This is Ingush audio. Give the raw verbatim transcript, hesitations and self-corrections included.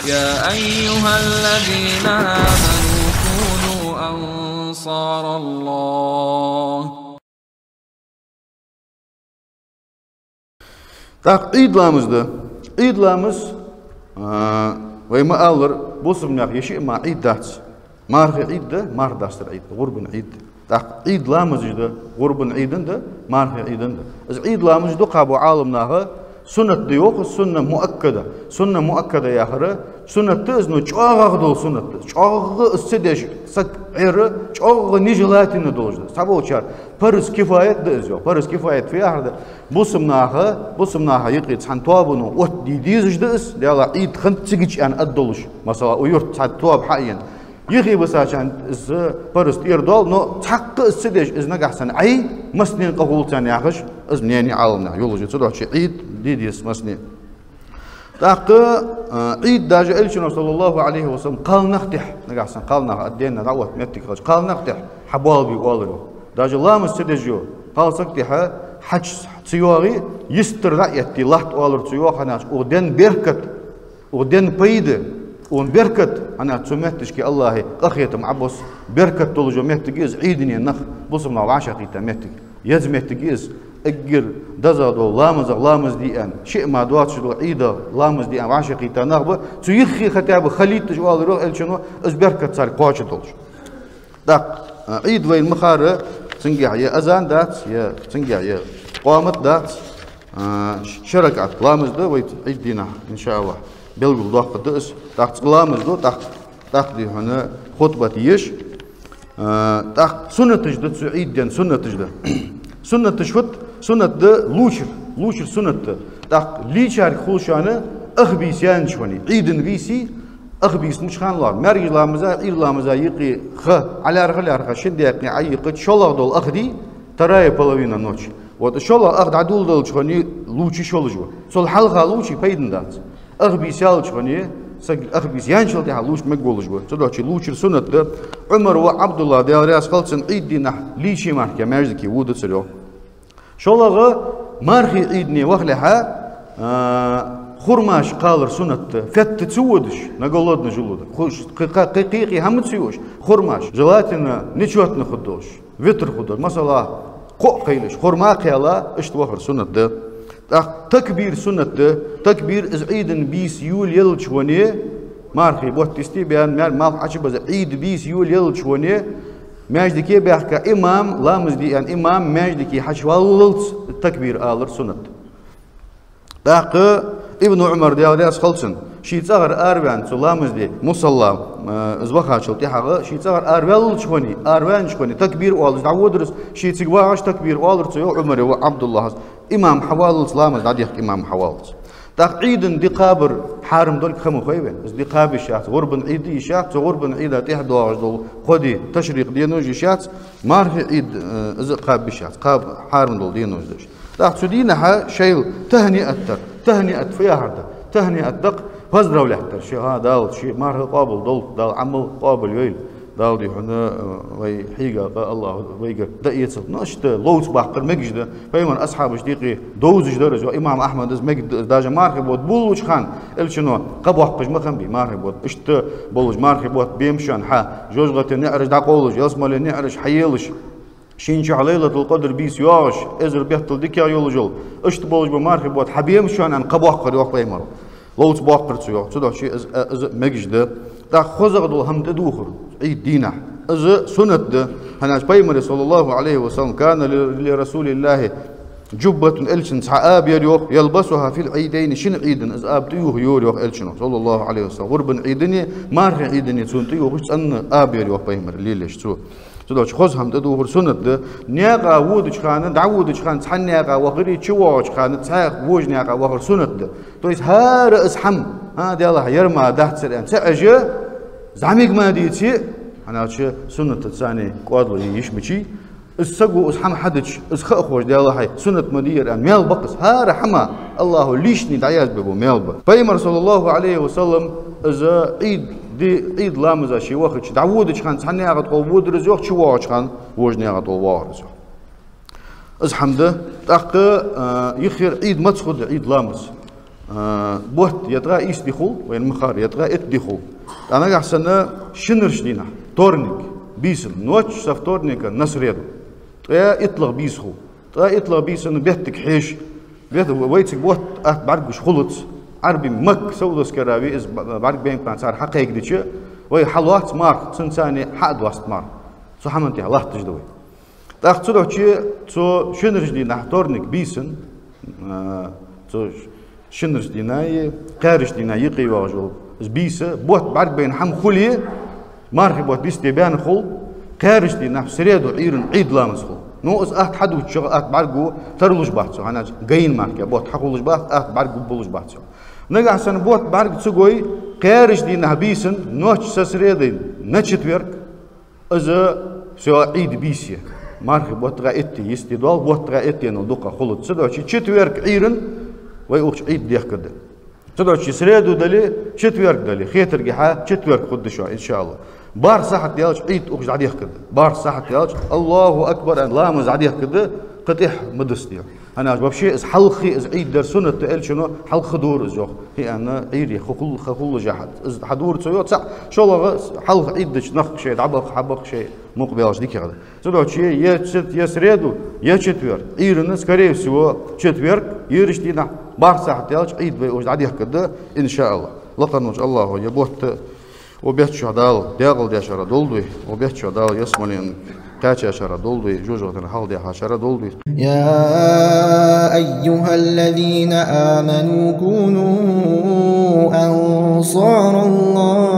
يا أيها الذين آمنوا كونوا أنصار الله. ТӀаккха Ӏийд ламаз да. Ӏийд ламаз, а, вай ма аллара, бусалба наьха е шиъ мара Ӏийд дац. Мархий Ӏийд да, марха дастара Ӏийд да, гӀурбан Ӏийд да. ТӀаккха Ӏийд ламазаш да, гӀурбан Ӏийдан да, мархий Ӏийдан да. Из Ӏийд ламазаш дукхагӀбола Ӏаламнаха суннат да йоах, сунна муаккада. Сунна муаккада яхар, суннат да из, но чӀоагӀагӀа дола суннат да из. ЧӀоагӀагӀа из ца деш саг Ӏер, чӀоагӀагӀа нежелательно долаш да из. Цхьаболчар парз кифаят да из йоах. Парз кифаят фу яхар да? Бусалба наха, бусалба наха юкъе цхьан тоабано оттаде дезаш да из, Даьла Ӏийд хиннад цигача аьнна аргдолаш. Масала, укх юрта цхьа тоаба хьаена. Юхебисачарна из парз тӀера доал, но цхьаккха из ца деш, из нагахьа санна Ӏай, массанена къа хул царна яхаш, из мнени Ӏаламнаьха йолаш я. Цудухьа Ӏийд де деза массане. ТӀаккха, а, Ӏийд даже Элчано, саллаллахӀу Ӏалайхи ва саллам, кхалнах тӀехьа, нагахьа санна кхалнах а дена дӀаотта моттиг хилча, кхалнах тӀехьа хьабоалабе оалар йоах. Даже ламаз ца деш йола кхалсаг тӀехьа хьача ца йоагӀе, йистера дӀа а этте латт оалар цо йоах, хӀана аьлча укх ден беркат, укх ден пайда, укх беркат, хӀана аьлча цу метташка АллахӀа къахетам Ӏобосс, беркат долаш йола моттиг я из Ӏийдане нах, бусалба нах вӀашагӀкхийтта моттиг. Еза моттиг я из, эггара дезагӀа дола ламазах ламаз де аьнна, шиъ мара доацаш дола Ӏийда ламаз де аьнна вӀашагӀкхийтта нах ба, цу юххе хотя бы хилийташ оалар йоах Элчано, из беркат царга кхоачаш долаш. ТӀаккха, а, Ӏийд вайна ма харра, цунгахьа е азан дац, е цунгахьа е къамат дац, а, ш-, ши ракаӀат ламаз да вай Ӏийд дийнахьа, иншааллахӀ, белгалдоаккхаргда из. ТӀаккха цкъа ламаз ду, тӀаккха, тӀаккха дий хьона хутбат еш. А, тӀаккха суннаташ да цу Ӏийда ден, суннаташ да. Суннаташ фуд? Суннат да лувчар, лувчар суннат да. ТӀаккха лийчарга хул шоана ах бийса яьннача хана, Ӏийдан бийса, ах бийса мича хана лоархӀ? МаьркӀажа ламаза, Ӏийра ламаза юкъе ха ӀолаьрхӀа, лаьрхӀа, шин даькъе Ӏойийкъача шоллагӀа дола ах дий, вторая половина ночи. Вот шоллагӀа ах дӀадоладаьлча хана лувча йиш йолаш ва. Цул хьалха лувче пайда бац. Ах бийса яьлча хана, саг ах бийса яьнначул тӀехьа лувча мегаш волаш ва. Цудухьа лувчар суннат да. Ӏумар воӀ ӀабдуллахӀ, Даьла раьза хилва цунна, Ӏийд дийнахьа лийча мара маьждиге водацар йоах. ШоллагӀа, мархий Ӏийдане вахалехьа, а, хурмаш кхалар суннат да. Фетта ца водаш, на голодный желудок. Хуш, кхы-, кхы-, кхы-, кхы-, кхы-, хӀама ца юаш, хурмаш. Желательно нечётный хургдолаш, витр хургдолаш. Масала, кхоъ кхелаш, хурма кхаьла, иштта вахар суннат да. ТӀаккха такбир суннат да. Такбир из Ӏийдан бийса йолаелча хана, мархий бутт йисте баьнна, мар-, малх Ӏочубиза Ӏийда бийса йолаелча хана, маьждиге баьхка имам, ламаз де аьнна имам маьждиге хьачуваллалца такбир алар суннат. ТӀаккха Ибн Ӏумар, Даьла раьза хилва цунна, ший цӀагӀара араваьнна цу ламаз де мусалла, э, из вахачул тӀехьагӀа, ший цӀагӀара араваьлча хана, араваьннача хана такбир оалаш дӀаводар из, ше цига вагӀаш такбир оалар цо йоах, Ӏумара воӀ ӀабдуллахӀас. Имам хьаваллалца, ламаз дӀадехка имам хьаваллалца. ТӀаккха Ӏийдан ди кхабар хьарам долга ха ма хой вайна. Из ди кхаба йиш яц, гӀурбан Ӏийд йиш яц, цу гӀурбан Ӏийда тӀехьа доагӀаш дола кхо ди, ташрикъ денош йиш яц, мархий Ӏийд, э, из а кхаба йиш яц, кхаба хьарам дола денош да уж. ТӀаккха цу дийнахьа шоайла тахьниат дар. Тахьниат фу яхар да? Тахьниат да-кх поздравлять дар. Ший, хӀа, Дала ший марха къоабал долда, Дала Ӏамал къоабал йойла. Дала, дий хьона, э, вай хьийга къа АллахӀа вайгара дӀаэцалда. Ну, иштта ловца баккхар мегаш да. Пайхамара асхьабашта юкъе довзаш дар из. Имам Ахьмада из мегаргда из. Даже мархий бутт болалуча хана Элчано кхаъ боаккхаш ма хиннабий мархий бутт. Иштта болаш мархий бутт бе ма ба шоана, хӀа, жожагӀатен наӀараш дӀакъовлаш, ялсмален наӀараш хьаелаш, шийна чухь Лайлатул-Къадр бийса йоагӀаш, эзар беттал дикагӀа йолаш йола, иштта болаш бола мархий бутт хьабе ма ба шоана аьнна кхаъ боаккхар йоах пайхамара. Ловца боаккхар цо йоах. Цудухьа из, из мегаш да. ТӀаккха хозагӀа дола хӀама тӀадувхар Ӏийд дийнахьа, из суннат да. ХӀана аьлча пайхамара, саллаллахӀу Ӏалайхи ва саллам, كان لرسول الله جبة, Элчана цхьа аба яр йоах, يلبسها في العيدين, шин Ӏийдана из аба тӀаювха йора йоах Элчано, саллаллахӀу Ӏалайхи ва саллам. ГӀурбан Ӏийдане, мархий Ӏийдане цунна тӀаювхаш цӀена аба яр йоах пайхамара лелаеш цо. Цудухьа хоза хӀама тӀадувхар суннат да. Наькъа водача хана, дӀаводача хана цхьан наькъа вахари, чувоагӀача хана цхьа вожа наькъа вахар суннат да. То есть хӀара из хӀама, а, Даьллахь, ер мара дацар аьнна ца Ӏеш, зӀамига ма деце, хӀана аьлча суннатаца цхьана кӀоадал е йиш мичай, из саго из хӀама хьадича, из ха а ховш, Даьллахь, суннат ма дий ер аьнна, маьл ба-кх из. ХӀара хӀама АллахӀа лишний дӀаязбе бола маьл ба. Пайхамар, саллаллахӀу Ӏалайхи ва саллам, из Ӏийд ди, Ӏийд ламаза ше вахача, дӀаводача хана цхьан наькъа тӀа водар из йоах, чувоагӀача хана вожа наькъа тӀа воагӀар из йоах. Из хӀама да. ТӀаккха, а, юххера Ӏийд маца хургда, Ӏийд ламаз? А, бутт я ткъаь ийс ди хул, вайна ма харра, я ткъаь итт ди хул. ТӀаккха нагахьа санна шинарча дийнахьа, вторник, бийсан, ночь со вторника на среду. Ткъаь иттлагӀа бийса хул. Ткъаь иттлагӀа бийсан беттага хьежа, бет-, вай цига бутт атта бӀаргагуш хулац. Ӏарбий Макка, Саудовская Аравия, из б-, бӀарг бейнкан цар хьакхайкадича, вай хьалоац марха, цунца цхьана хьа а доаст марха. Цу хӀаман тӀа латташ да вай. ТӀаккха цудухьа цу шинарча дийнахьа, вторник, бийсан, а, цу шинарча дийнахьеи кхаьрача дийнахьеи юкъе йоагӀаш йола из бийса, бутт бӀаргабайна хӀама хуле, мархий бутт дисте баьнна хул, кхаьрача дийнахьа, среду, Ӏуйран Ӏийд ламаз хул. Ну, из атта хьадувцача, атта бӀаргаго тарлуш бац цо, хӀана аьлча гайна мархий бутт хьахулаш бац, атта бӀаргаго болаш бац цо. Нагахьа санна бутт бӀарга ца гой, кхаьрача дийнахьа, бийсан, ночь со среды на четверг, из всё Ӏийд бийса я. Мархий бутт ткъаь итт ди йисте доал, бутт ткъаь итт денал дукха хулац. Цудухьа четверг Ӏуйран вай укх чу Ӏийд дехкаргда. Цудухьа среду дале, четверг дале, хетаргахьа четверг хургда шоана, иншааллахӀ. БархӀ сахьат даьлча Ӏийд укх чу дӀадехкаргда. БархӀ сахьат даьлча, Аллаху акбар аьнна, ламаз дӀадехкаргда, кхы тӀехьа ма дусде. ХӀана аьлча вообще из хьалххе, из Ӏийд дар суннат да, элчано хьалха дора из, йоах. ХӀана аьлча Ӏуйре ха хул-, ха хулаш яхьа, из хьадора цо, йоах, цхьаъ, шоллагӀа хьалха Ӏийд дича нах шоай дӀабаха, хьабаха шоай мукъабелча дикагӀа. Цудухьа я, я среду, я четверг. Ӏуйран, скорее всего, четверг, ерача дийнахьа, бархӀ сахьат даьлча Ӏийд вай укх чу дӀадехкаргда, иншааллахӀ. Лакхарча Аллахо ер бутт укх бетта чу Дала декъала деш долда вай, укх бетта чу Дала ялсмален кхаьча долда вай, жожагӀатен хьалхадаьха долда вай. يا أيها الذين آمنوا كونوا أنصار الله